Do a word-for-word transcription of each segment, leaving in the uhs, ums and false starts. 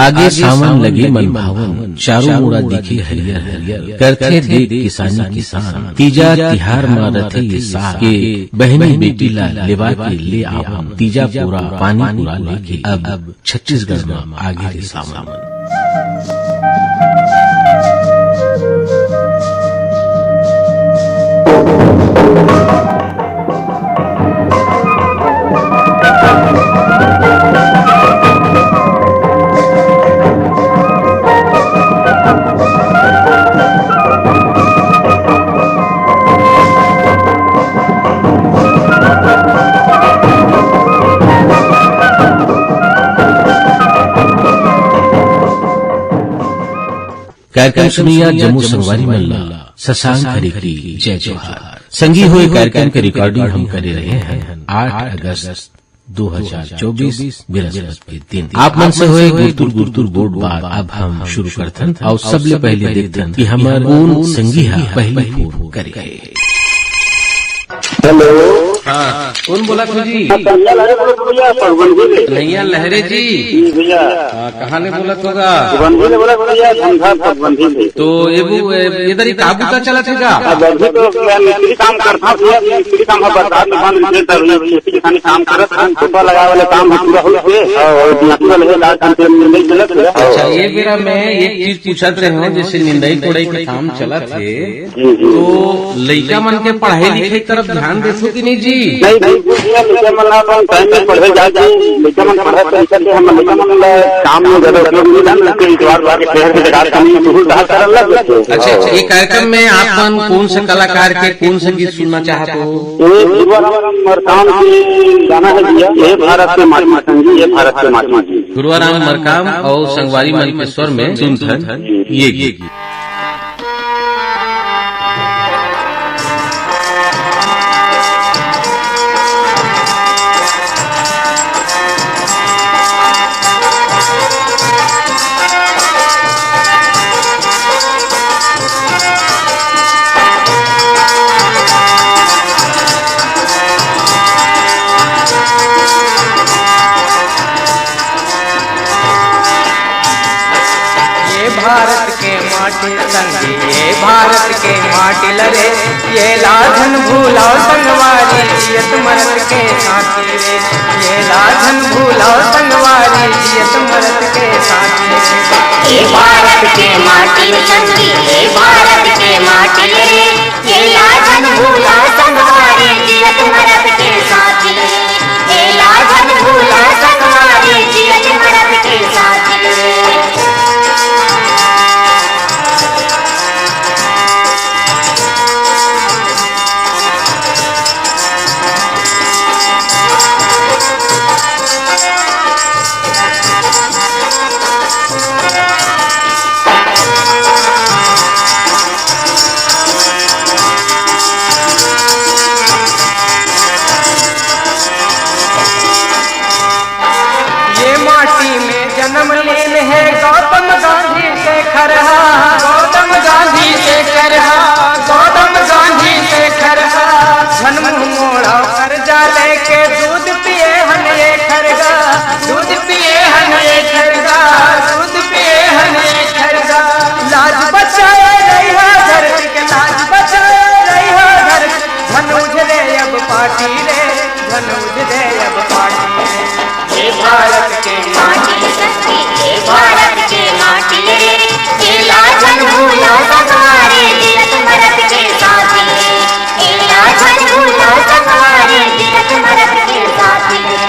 आगे सावन लगे मन भावन, चारों मुड़ा दिखे हरियर हरियर। करथे देख किसानी किसान, तीजा तिहार म रथे ये साथ के बहिनी बेटी ला लेवा के ले आवन। तीजा पूरा पानी पूरा लेके अब छत्तीसगढ़ म आगे रे सावन। कार्यक्रम सुनइया जम्मो संगवारी मन ला शशांक हरे की जय जोहार। संगी हो, ए कार्यक्रम के recording हम करे रहे हन आठ अगस्त दो हजार चौबीस बृहस्पति के दिन। आप मन से होए गुरतुर गुरतुर गोठ बात। अब हम शुरू करथन अउ सबले पहले देखथन कि हमर कोन संगी ह पहली फोन करे हे। हेलो। हाँ, कोन बोलत हो जी? हाँ, कन्हैया लहरे बोलत हो भैया, पगबंधी ले। कन्हैया लहरे जी। जी भैया। हाँ, कहाँ ले बोलत हो गा? पगबंधी ले बोलत भैया, धमधा पगबंधी ले। तो ये वो, ए, इधर ही का बूता चलत हे गा? अब अभी तो मैं मिस्त्री काम करता हूँ भैया, मिस्त्री काम है, बरसात में बंद नहीं चलता, अभी खेती किसानी काम करत हन, रोपा लगावे वाले काम भी पूरा हो गए, और नाटू वाले का काम पे नहीं चलत है। अच्छा, ये बेरा मैं एक चीज पूछत रहे हूँ, जैसे निंदाई कोड़ाई के काम चलत हे, जी, जी। तो लइका मन के पढ़ाई लिखाई तरफ ध्यान देथो कि नहीं जी? नहीं, बिल्कुल भैया, लइका मन अपन टाइम में पढ़े जाके, लइका मन पढ़े तरीका से हम लइका मन ला काम में ज्यादा उपयोग नहीं करना, इसके इतवार बार के शहर के जगह कमी सुहुल रहा करन लग जाते। अच्छा, अच्छा, ये कार्यक्रम में आप मन कौन से कलाकार के कौन से गीत सुनना चाहत हो? ये गुरुवाराम मरकाम के गाना है भैया, ये भारत के माटी संगी, ये भारत के माटी। गुरुवाराम मरकाम और संगवारी मन के स्वर में सुनथन ये गीत। ये भारत के माटी संगी, ये भारत के माटी लरे, ये लाजन भूला संगवारी, जियत मरत के साथी रे, ये लाजन भूला संगवारी, जियत मरत के साथी रे। ये भारत के माटी संगी, ये भारत के माटी लरे, ये लाजन भूला संगवारी, जियत मरत के साथी रे। ये लाजन भूला संगवारी, जियत मरत के साथी रे। ये माटी में जन्म लीन हे गौतम गांधी शेखर हा, गौतम गांधी शेखर हा, गौतम गांधी शेखर हा। झन मुंह मोड़ा कर्जा लेके दूध पिए हन ये खरगा, दूध पिए हन ये खरगा, दूध पिए हन ये खरगा। लाज बचाए रहिहा धरती के, लाज बचाए रहिहा धरती। झन उझले अब पाटी रे, झन उझले अब पाटी रे। हे भारत के माटी शक्ति, हे भारत के माटी रे। हे लाजन भूला संगवारी, जियत मरत के साथी रे। हे लाजन भूला संगवारी, जियत मरत के साथी रे।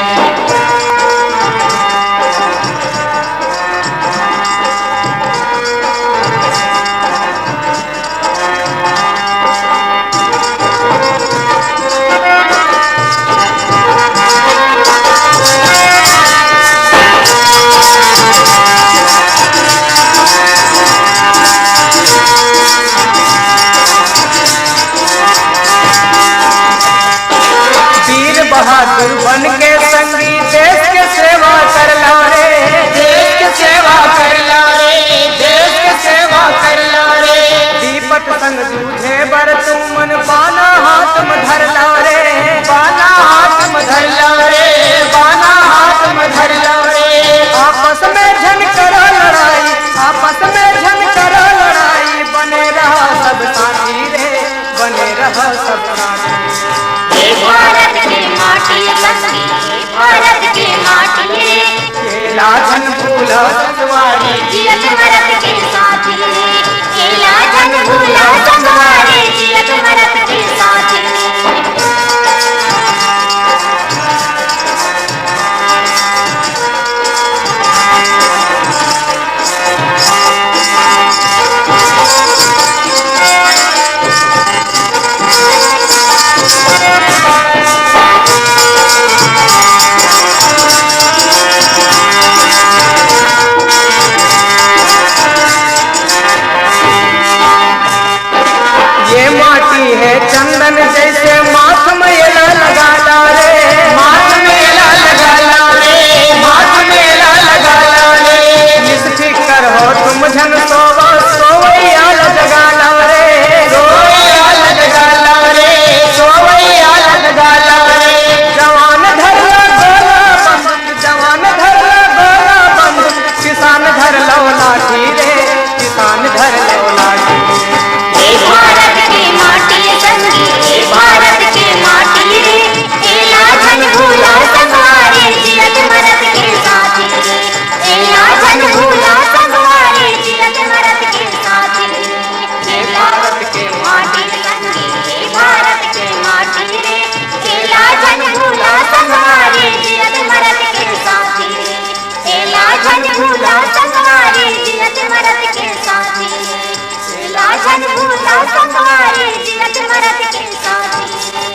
वीर बहादुर बन के संगी देश के सेवा कर ला रे, देश के सेवा कर ला रे, देश के सेवा कर ला रे। विपत संग जूझे बर तुमन बाना हाथ म धर ला रे, बाना हाथ म धर ला रे, बाना हाथ म धर ला रे। आपस में झन करा लाजन भूला संगवारी जियत मरत के साथी, ए लाजन भूला संगवारी जियत मरत के साथी। ये माटी है चंदन जैसे, माथ में एला लगा ला रे, माथ में एला लगा ला रे, माथ में एला लगा ला रे। निष्फिकर हो तुम झन सोवा, सोवैया ला जगा ला रे, सोवैया ला जगा ला रे, सोवैया ला जगा ला रे। जवान धर ला गोला बंदूक, जवान धर ला गोला बंदूक, किसान धर लो लाठी रे, किसान धर लो लाठी। हे भारत के माटी संगी, हे भारत के माटी रे, ए लाजन भूला संगवारी जियत मरत के साथी रे, ए लाजन भूला संगवारी जियत मरत के साथी रे। हे भारत के माटी संगी, हे भारत के माटी रे, ए लाजन भूला संगवारी जियत मरत के साथी रे, ए लाजन भूला संगवारी जियत मरत के साथी रे, ए लाजन भूला संगवारी जियत मरत के साथी रे।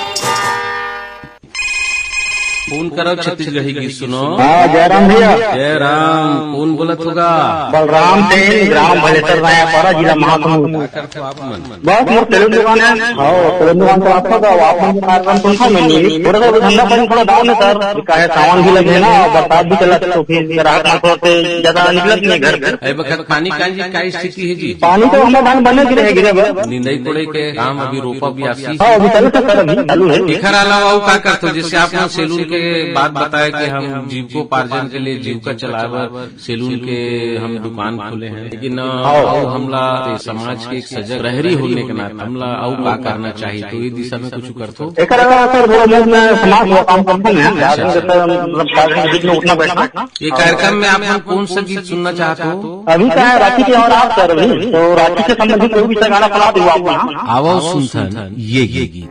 फोन करो, छत्तीसगढ़ी गीत सुनो। हाँ, जयराम भैया। जयराम, कौन बोलत होगा? बलराम सिंह, ग्राम भलेसर, रायापारा, जिला महासमुंद। का करत हो आप मन? बस मोर सैलून दुकान है। हाँ, सैलून दुकान तो आपका था, आप मन कार्यक्रम सुनता मैं नहीं। थोड़ा सा धंधा पानी थोड़ा down है सर, क्या है, सावन भी लगे ना, बरसात भी चला, तो फिर ग्राहक ना थोड़ा से ज्यादा निकलत नहीं घर से। ए बखत पानी का जी, का स्थिति है जी? पानी तो हमारे धान बने गिरे है, गिरे बस। निंदाई कोड़े के काम अभी रोपा भी आसी। हाँ, अभी चलत है सर, अभी चालू है। एखर अलावा अउ का करथो? जैसे आप मन सैलून के बात बताए कि हम जीविकोपार्जन के लिए जीविका चलाए बर सैलून के हम दुकान खोले हैं, लेकिन अउ हमला समाज के एक सजग प्रहरी होने के नाते हमला अउ का करना चाहिए, तो ये दिशा में कुछ करथो? एकर अलावा सर, थोड़ा बहुत मैं समाज सेवा काम करता हूँ, ज्यादा दिन सर, मतलब, सात दिन बीच में उठना बैठना। ये कार्यक्रम में आप मन कौन सा गीत सुनना चाहते हो? अभी क्या है, राखी त्योहार आ रहा सर, अभी तो राखी से संबंधित कोई भी सा गाना सुना दो आप यहाँ। आवो सुनथन ये गीत।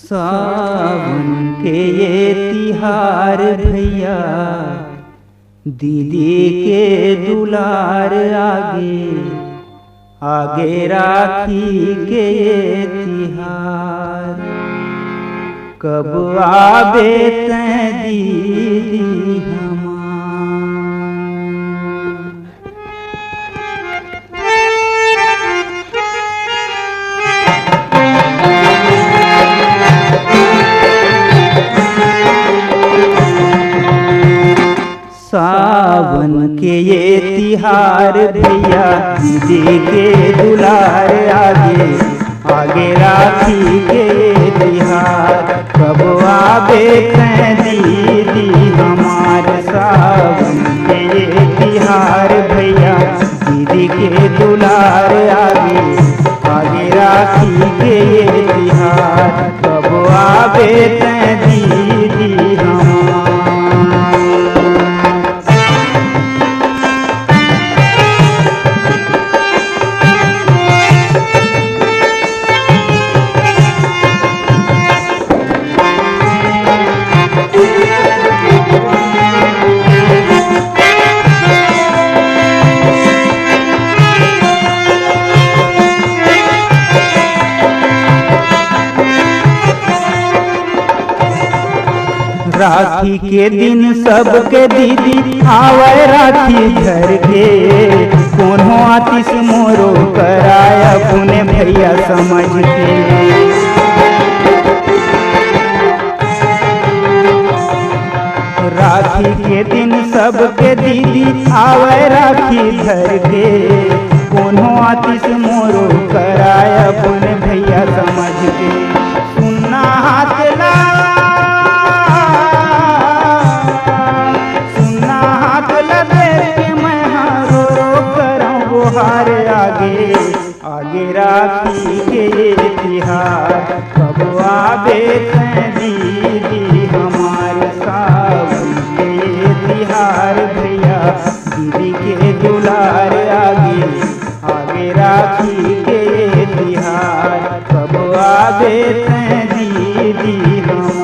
सावन के ये तिहार भैया, दीदी के दुलार आगे, आगे राखी के ये तिहार। कब आबे तैं दीदी हमार। सावन के ये तिहार भैया, दीदी के दुलार आगे, आगे राखी के ये तिहार। कब आबे तैं दीदी हमार, सावन के ये तिहार भैया, दीदी के दुलार आगे, आगे राखी के ये तिहार। कब आबे तैं दीदी हमार। राखी के दिन सबके दीदी आवय राखी धर के, कोनो आतिस मोरो कराय अपने भैया समझ के। राखी के दिन सबके दीदी आवय राखी धर के, कोनो आतिस मोरो कराय अपन भैया समझ के। सुन्ना हाथ ला, आगे, आगे राखी के तिहार, कब आबे तैं दीदी हमार सावन के तिहार भैया, दीदी के दुलार आगे, आगे राखी के तिहार, कब आबे तैं दीदी हमार।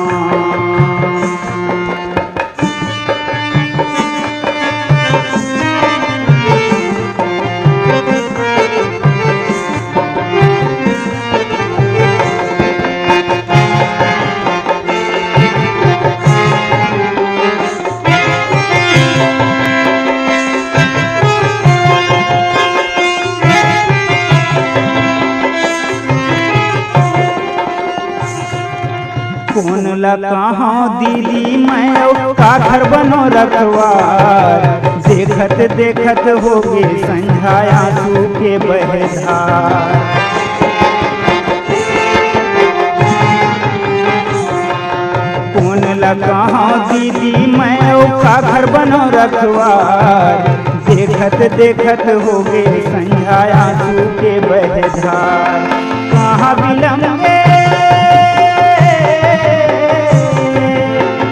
कोन ला कहां दीदी मैं अउ काखर बनो रखवार, देखत देखत होगे संझा आंसू के बहे धार। कोन ला कहां दीदी मैं अउ काखर बनो रखवार, देखत देखत होगे संझा आंसू के बहे धार। कहां बिलम गे,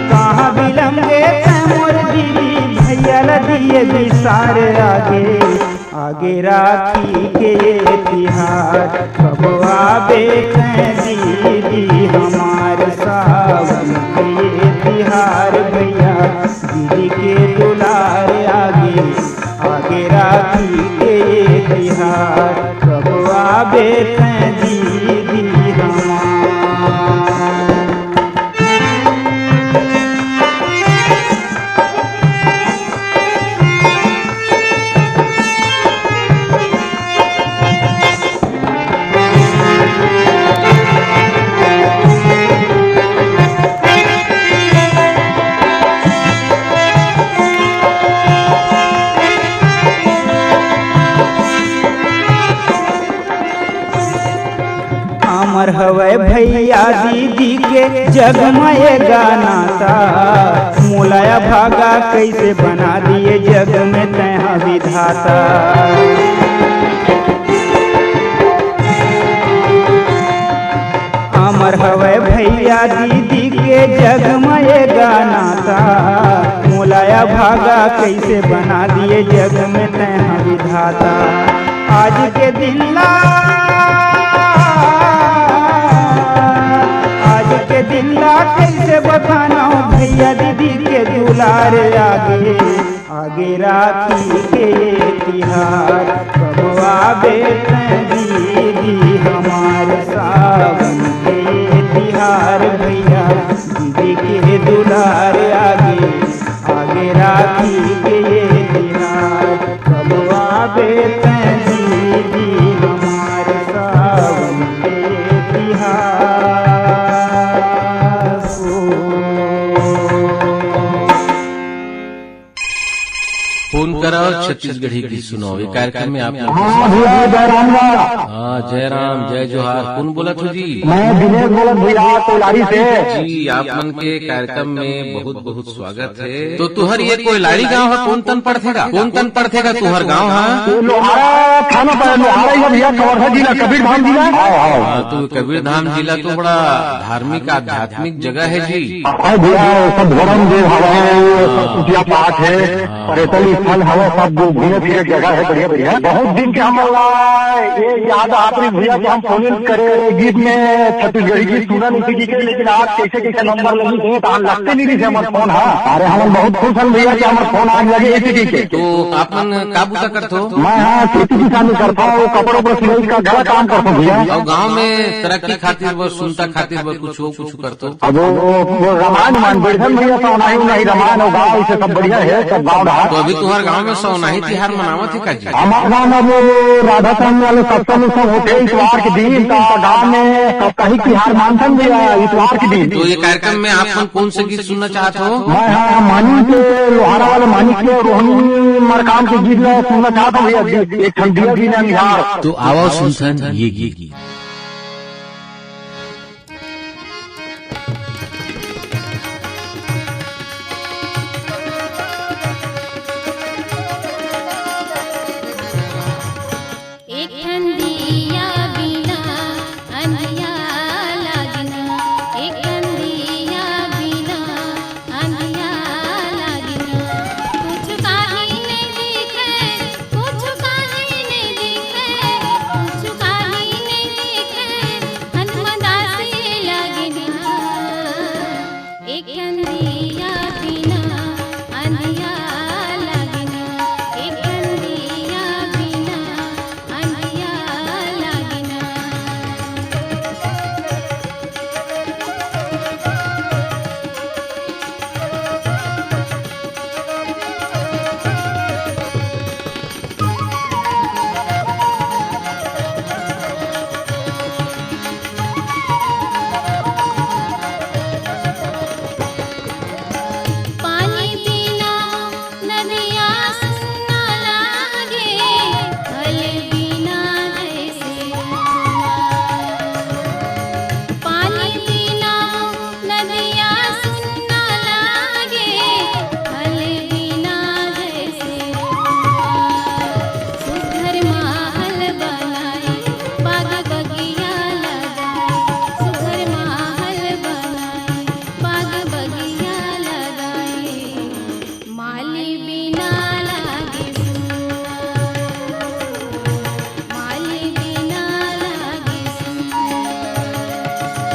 कहां बिलम गे तैं मोर दीदी, भैया ला दिए बिसार आगे, आगे राखी के तिहार, कब आबे तैं दीदी हमार सावन के तिहार भैया, दीदी के दुलार आगे, आगे राखी के तिहार, कब आबे तैं दीदी हमार। अमर हवय भैया दीदी के जग म ये गाना ता, मोला अभागा कइसे बना दिए जग में तैं हा विधाता। अमर हवय भैया दीदी के जग म ये गाना ता, मोला अभागा कइसे बना दिए जग में तैं हा विधाता। आज के दिन ला, आज के दिन ला कइसे बखानव भैया दीदी के दुलार आगे, आगे राखी के तिहार, कब आबे तैं दीदी हमार सावन के तिहार भैया, दीदी के दुलार आगे, आगे राखी के तिहार, कब आबे तैं दीदी हमार सावन के तिहार। फोन करा और छत्तीसगढ़ी गीत सुनाओ। ये कार्यक्रम में आप लोग हाँ, जी, जी, जय राम राम। हाँ, जय राम, जय जोहार। कौन बोलत हो जी? मैं दिनेश बोलत भैया, कोइलारी से। जी, आप मन के कार्यक्रम में बहुत बहुत स्वागत है। तो तुहर ये कोइलारी गांव है, कौन तन पड़थे गा? कौन तन पड़थे गा तुहर गांव है? ये लोहारा थाना पर, लोहारा ही है भैया, कवर्धा जिला, कबीरधाम जिला। हाँ, हाँ। हाँ, तो कबीरधाम जिला तो बड़ा धार्मिक, आध्यात्मिक जगह है जी। हाँ भैया, वो सब धर्म जो हवय, वो सब पूजा पाठ है, पर्यटन स्थल हवय, सब जो घूमे फिरे जगह है, बढ़िया बढ़िया। बहुत दिन के हमन ला ये याद आप रही भैया कि हम फोन इन करे, गीत में छत्तीसगढ़ी गीत सुना नहीं सीखी के, लेकिन आज कैसे कैसे नंबर लगी थे, तो हम लगते नहीं रही हमर फोन। हाँ, अरे हमन बहुत खुश हन भैया कि हमर फोन आज लगे इसी के। तो आप मन का बुता करथो? मैं हाँ खेती किसानी करता हूँ, कपड़ों पर सिलाई का गला काम करता हूँ भैया। और गांव में तरक्की खातिर बर, सुनता खातिर बर कुछ हो, कुछ करथो? अब वो, वो, वो रामायण मान बैठन भैया, सौनाही उनाही रामायण हो गाँव, इसे सब बढ़िया है, सब गाँव रहा। तो अभी तुम्हारे गांव में सौनाही तिहार मनावत है का जी? हमारे गाँव में वो राधा स्वामी वाले सत्संग उत्सव होते हैं इतवार के दिन, तो गाँव में साप्ताहिक तिहार मानथन भैया इतवार के दिन। तो ये कार्यक्रम में आप मन कौन से गीत सुनना चाहते हो? मैं हाँ मानिक के, लोहारा वाले मानिक के, रोहनी मरकाम के गीत ला सुनना चाहता हूँ भैया, एक ठन दिया जी ने अंधियार। तो आवा सुनथन ये गीत। एक ठन दिया बिना अंधिया लागे ना, एक ठन दिया बिना अंधिया लागे ना। कुछु काहे नइ दिखे, कुछु काहे नइ दिखे, कुछु काहे नइ दिखे, हनुमंदासी लागे ना। एक ठन दिया बिना अंधिया लागे ना, एक ठन दिया बिना अंधिया लागे ना। पानी बिना नदिया सुन्ना लागे, फल बिना जैसे रुआ। पानी बिना नदिया सुन्ना लागे, फल बिना जैसे रुआ। सुघर महल बनाए, बाग बगिया लगाए, सुघर महल बनाए, बाग बगिया लगाए। माली बिना लागे सुना, माली बिना लागे सुना।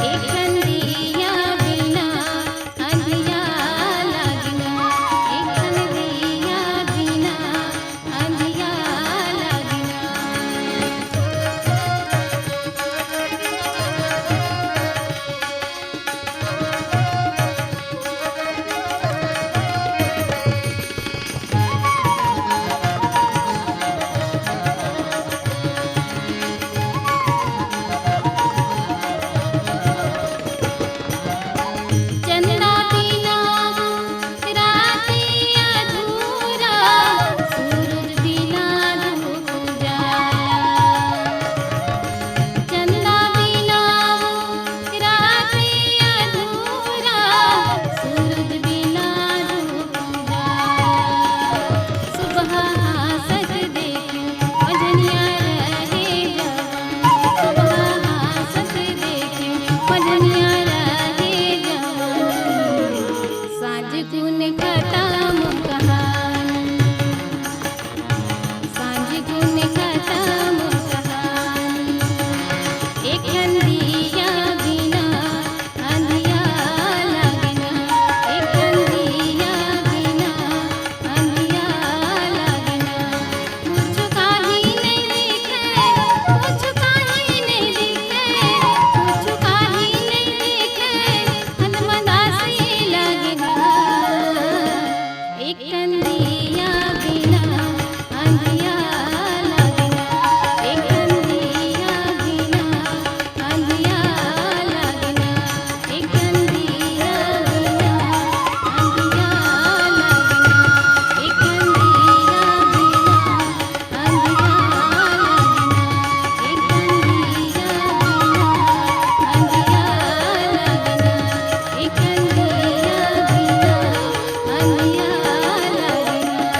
एक ठन दिया बिना अंधिया लागे ना, एक ठन दिया बिना अंधिया लागे ना। चंदा बिना राती अधूरा, सूरज बिना धूप उजाला। चंदा बिना राती अधूरा, सूरज बिना धूप उजाला। सुबह हासत देखे, मझनिया रहे जवान। सुबह हासत देखे, मझनिया रहे जवान। साँझ गुन खतम कहानी, साँझ गुन खतम कहानी। एक ठन दिया बिना अंधिया लागे ना, एक ठन दिया बिना अंधिया लागे ना। कुछु काहे नइ दिखे, कुछु काहे नइ दिखे, कुछु काहे नइ दिखे, हनुमंदासी लागे ना। एक ठन दिया बिना अंधिया लागे ना, एक ठन दिया बिना अंधिया लागे ना, एक ठन दिया बिना अंधिया लागे ना, एक ठन दिया बिना अंधिया लागे ना, एक ठन दिया बिना अंधिया लागे ना, एक ठन दिया बिना अंधिया लागे ना।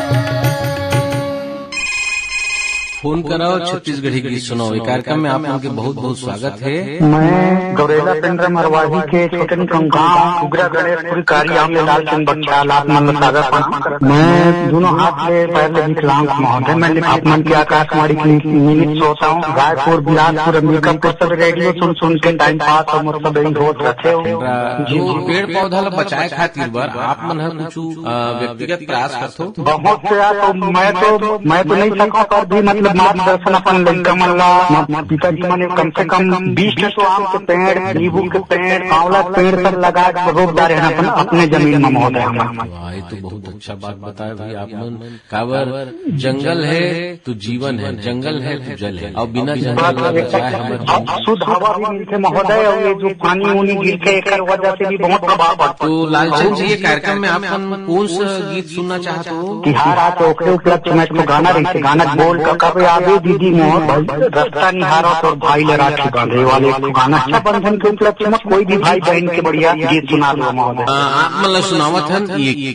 फोन कराओ, छत्तीसगढ़ी गीत सुनाओ। ये कार्यक्रम में आप मन के बहुत बहुत स्वागत है। मैं गौरेला पेंड्रा मरवाही के छोटे निकम गांव उगरा गणेशपुरी कारी आम ले लाल सिंह बख्शाल आप मन ला सादर प्रणाम करत। मैं दोनों हाथ ले पैर ले विकलांग महोदय। मैं आप मन के आकाशवाणी के नियमित श्रोता हूँ। रायपुर, बिलासपुर, अंबिकापुर सब रेडियो सुन सुन के टाइम पास और मोर सब यही होत रथे हो। पेंड्रा, जी, तो जी। पेड़ पौधा ला बचाए खातिर बर आप मन ह कुछ, अ, व्यक्तिगत प्रयास करथो? बहुत से यार, तो मैं तो, मैं तो नहीं सकूं, पर भी मतलब मार्गदर्शन अपन लइका मन ला, म-, पिताजी मन कम से कम बीस ठो आम के पेड़, नींबू के पेड़, आंवला के पेड़ सब लगा के रोप डारे हैं अपन, अपने जमीन में महोदय हमन। वाह, ये तो बहुत अच्छा बात बताया भाई आप मन। काबर जंगल है तो जीवन है, जंगल है तो जल है, और बिना जंगल के बचाए हमर अब जीवन। शुद्ध हवा भी मिलथे महोदय, और ये जो पानी उनी गिरथे एकर वजह से भी बहुत प्रभाव पड़ता है। तो लालचंद जी, ये कार्यक्रम में आप मन कौन सा गीत सुनना चाहत हो? तिहार आथे ओकरे उपलक्ष्य में एक ठो गाना रहिथे, गाना बोल का कब आवे दीदी मोर, भाई रास्ता निहारो तोर भाई ला राखी बांधे वाले एक ठो गाना। रक्षाबंधन के उपलक्ष्य में कोई भी भाई बहन के बढ़िया गीत सुना दो महोदय। अ, आप मन ला सुनावत हन ये।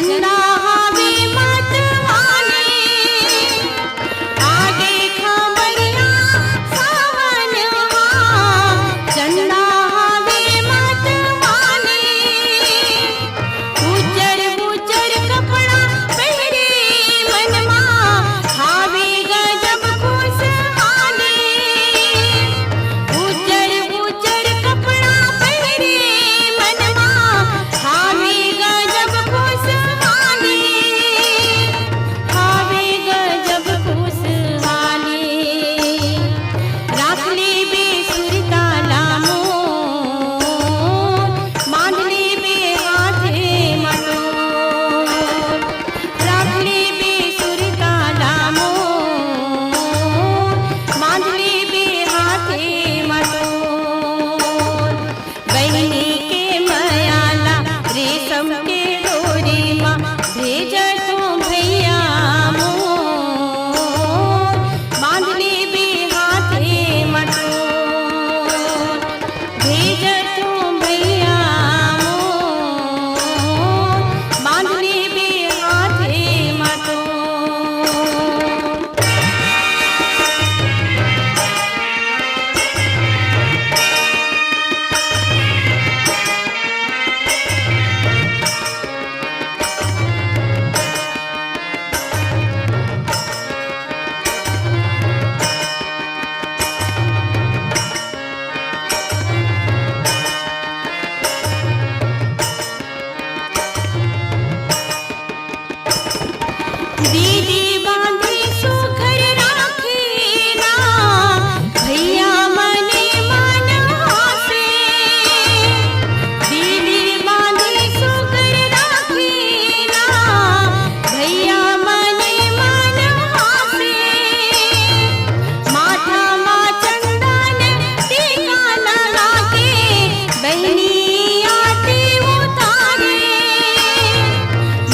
चंदा हावे मत वाले, आगे खबरिया सावन हा। चंदा हावे मत वाले, उजर उजर कपड़ा पहरे मनमा, हावे गजब खुशहाली। उजर उजर कपड़ा पहरे मनमा, हावे गजब खुशहाली, हावे गजब खुशहाली। राख लेबे सुरता ला मोर, बांध लेबे हाथे म तोर। राख लेबे सुरता ला मोर, बांध लेबे हाथे म तोर। बहिनी के मया ला रेशम के डोरी मा भेजथों भैया मोर, बांध लेबे हाथे म तोर। भेजथों भैया मोर, बांध लेबे हाथे म तोर। दीदी बांधे सुघर राखे ना, भैया मने मन हासे। दीदी बांधे सुघर राखे ना, भैया मने मन हासे। माथा मा चंदन टीका लगा के बहिनी आरती उतारे।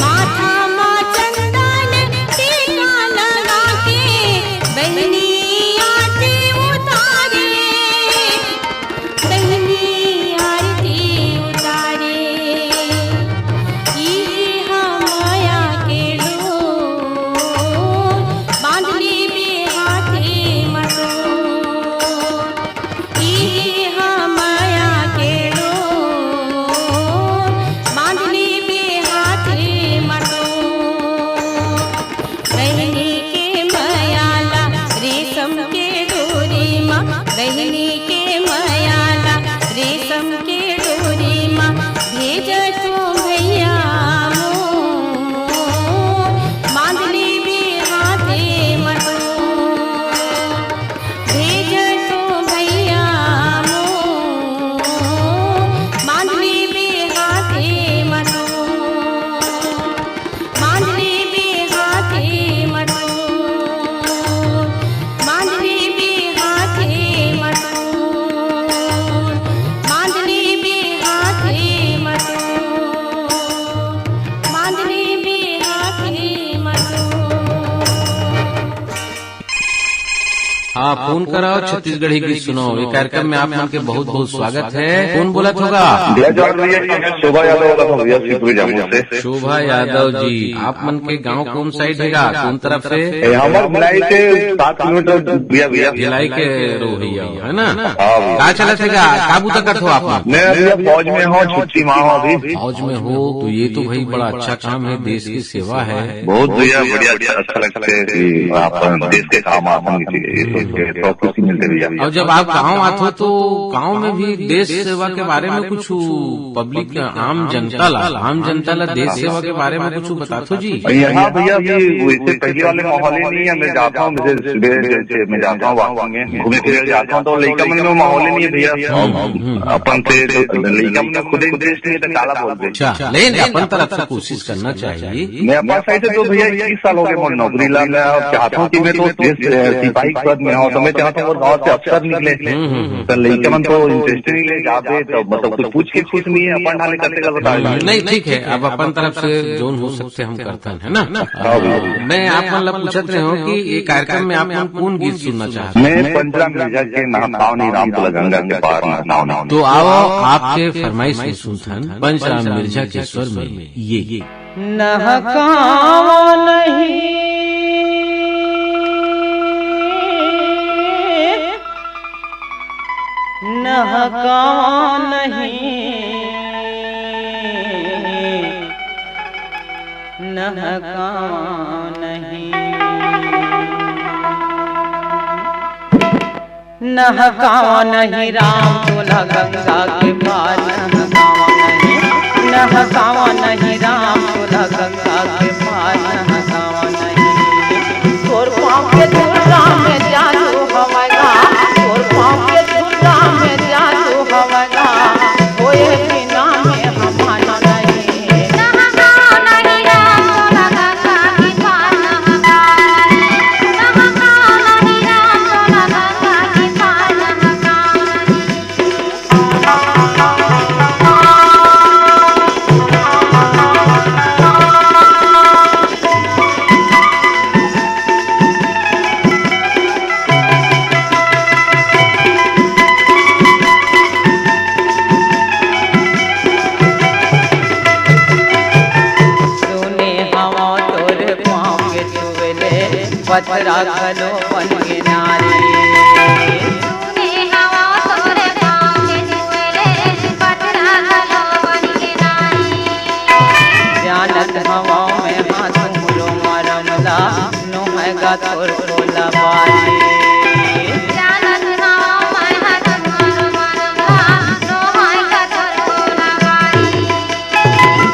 माथा मा चंदन टीका लगा के बहिनी आरती उतारे। बहिनी आरती उतारे। इही हा मया के डोर, बांध लेबे हाथे म तोर। इही हा मया के डोर, बांध लेबे हाथे म तोर। बहिनी के मया ला रेशम के डोरी मा, बहिनी के मया ला रेशम के डोरी मा भेजथों भैया मोर, बांध लेबे हाथे म तोर। भेजथों भैया मोर, बांध लेबे हाथे म तोर। बांध लेबे हाथे म तोर, बांध लेबे हाथे म तोर, बांध लेबे हाथे म तोर, बांध लेबे हाथे म तोर। हाँ, फोन कराओ, छत्तीसगढ़ी गीत सुनाओ। ये कार्यक्रम में आप मन के बहुत बहुत स्वागत है। कौन बोलत होगा? जय जोहार भैया, मैं शोभा यादव बोलत हूँ भैया, शिवपुरी जामुन से। शोभा यादव जी, आप मन के गांव कौन साइड हैगा, कौन तरफ से? ये हमर भिलाई से सात किलोमीटर भैया, भैया। भिलाई के रहो भैया, है ना? हाँ भैया। का चलत हैगा, का बूता करत हो आप मन? मैं भैया फौज में हूँ, छुट्टी में हूँ अभी। फौज में हो तो ये तो भाई बड़ा अच्छा काम है, देश की सेवा है। बहुत भैया, बढ़िया, अच्छा, अच्छा लगता है कि आप देश के काम आ पाएंगे, ये सोच के बहुत खुशी मिलती है भैया। और जब आप गाँव आते हो तो गाँव में भी देश सेवा के बारे में कुछ पब्लिक, आम जनता ला, आम जनता ला देश सेवा के बारे में कुछ बताते हो जी? यहाँ भैया, अभी वैसे पहले वाले माहौल ही नहीं है। मैं जाता हूँ, मुझे सुबह जैसे मैं जाता हूँ वॉकिंग में, घूमे फिरे जाता हूँ, तो लड़का मन में माहौल ही नहीं है भैया। हम्म, हम्म। अपन से तो लड़का मन में खुद इंटरेस्ट नहीं है, तो काला बोल दे। अच्छा, लेकिन अपन तरफ से कोशिश करना चाहिए। मैं अपन साइड से तो भैया इक्कीस साल हो गए मोर नौकरी ला। मैं अब चाहता हूँ कि मैं तो इस, अ, सिपाही के पद में मैं तो मैं चाहता हूँ, वो गाँव से अफसर निकले। हम्म, हम्म, हम्म। तो लइका मन तो इंटरेस्ट नहीं ले जाते, तो मतलब कुछ पूछ के खुश नहीं है, अपन डाले करते का बता। नहीं, ठीक है, अब अपन तरफ से जोन हो सकते हम करथन, है ना? हाँ, बिल्कुल। मैं आप मन ला पूछत रहे हूँ कि ये कार्यक्रम में आप मन कौन गीत सुनना चाहते हैं? मैं पंचराम मिर्जा के नहकाओ नहीं राम तोला गंगा के पार नहकाओ नहीं। तो आओ, आपके फरमाइश में सुनथन पंचराम मिर्जा के स्वर में ये। नहकावा नहीं, नहकावा नहीं, नहकावा नहीं। नहकावा नहीं राम तोला गंगा के पार, नहकावा नहीं, नहकावा नहीं राम तोला गंगा के पार, नहकावा नहीं। तोर पाँव के धूल में जादू हवय गा, तोर पाँव के धूल में जादू हवय गा, होए बिना में हमारा नहीं। सुने हवा तोर पाँव के छुएले, पथरा घलो बन के नारी। सुने हवा तोर पाँव के छुएले, पथरा घलो बन के नारी। जानत हवा मैं हाँ तुमरो मरम ला, नोहय गा तोर भोला बारी। जानत हवा मैं हाँ तुमरो मरम ला, नोहय गा तोर भोला बारी।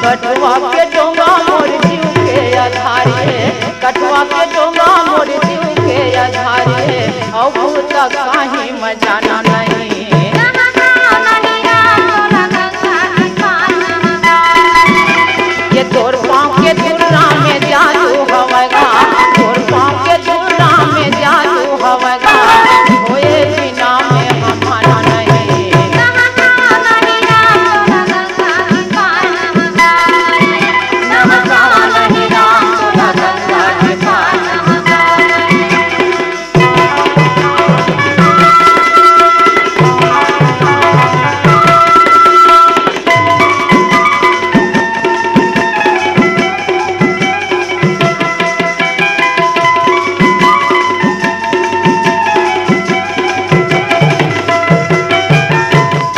कठुआ के डोंगा मोर जीव के आधार हे, कठुआ के डोंगा मोर जीव के आधार हे, अउ भूत काहीं मैं जाना नहीं। ये तोर पाँव के धूला में जादू हवय गा, तोर पाँव के धूला में जादू हवय गा, होए बिना में हमारा नहीं।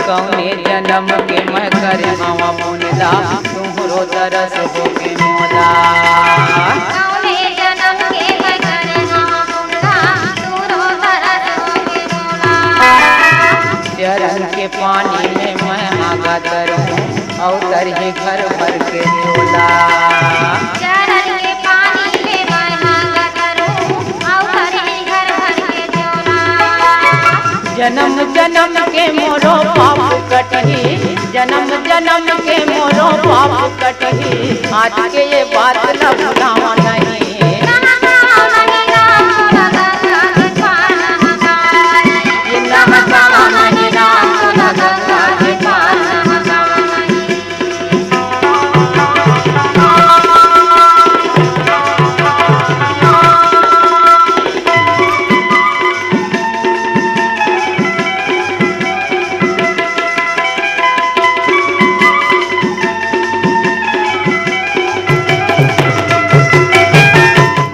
कौने जनम के मैं करे हवा पुन ला, तुहरो तरस होगे मोला। कौने जनम के मैं करे हवा पुन ला, तुहरो तरस होगे मोला। चरण के पानी में मैं हागा तरहूँ, अउ तरही घर भर के झोला। चरण के पानी में मैं हागा तरहूँ, अउ तरही घर भर के झोला। जनम जनम के मोरो पाप कटही, जनम जनम के मोरो पाप कटही। आज के ये बात ला भुलावा नहीं।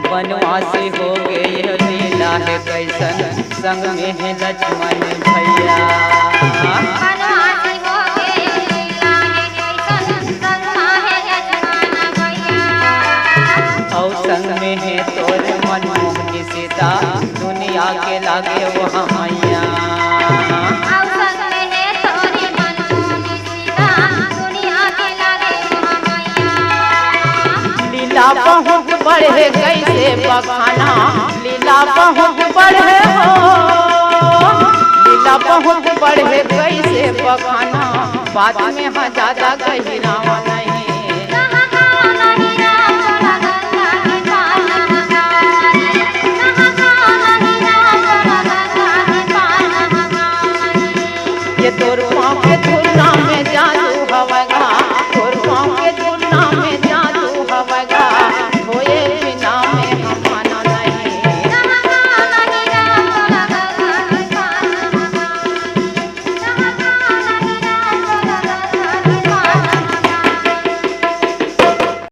बनवासी हो गे ये लीला हे कैसन, संग में हे लक्ष्मण भैया। बनवासी हो गे ये लीला हे कैसन, संग में हे लक्ष्मण भैया। अउ संग में हे तोर मनमोहनी सीता, दुनिया के लागे वो हमैया। अउ संग में हे तोर मनमोहनी लीला बहुत बड़े कैसे बखाना, लीला बहुत बड़े हो, लीला बहुत बड़े कैसे बखाना, बात में हाँ ज्यादा गहिरावा नहीं।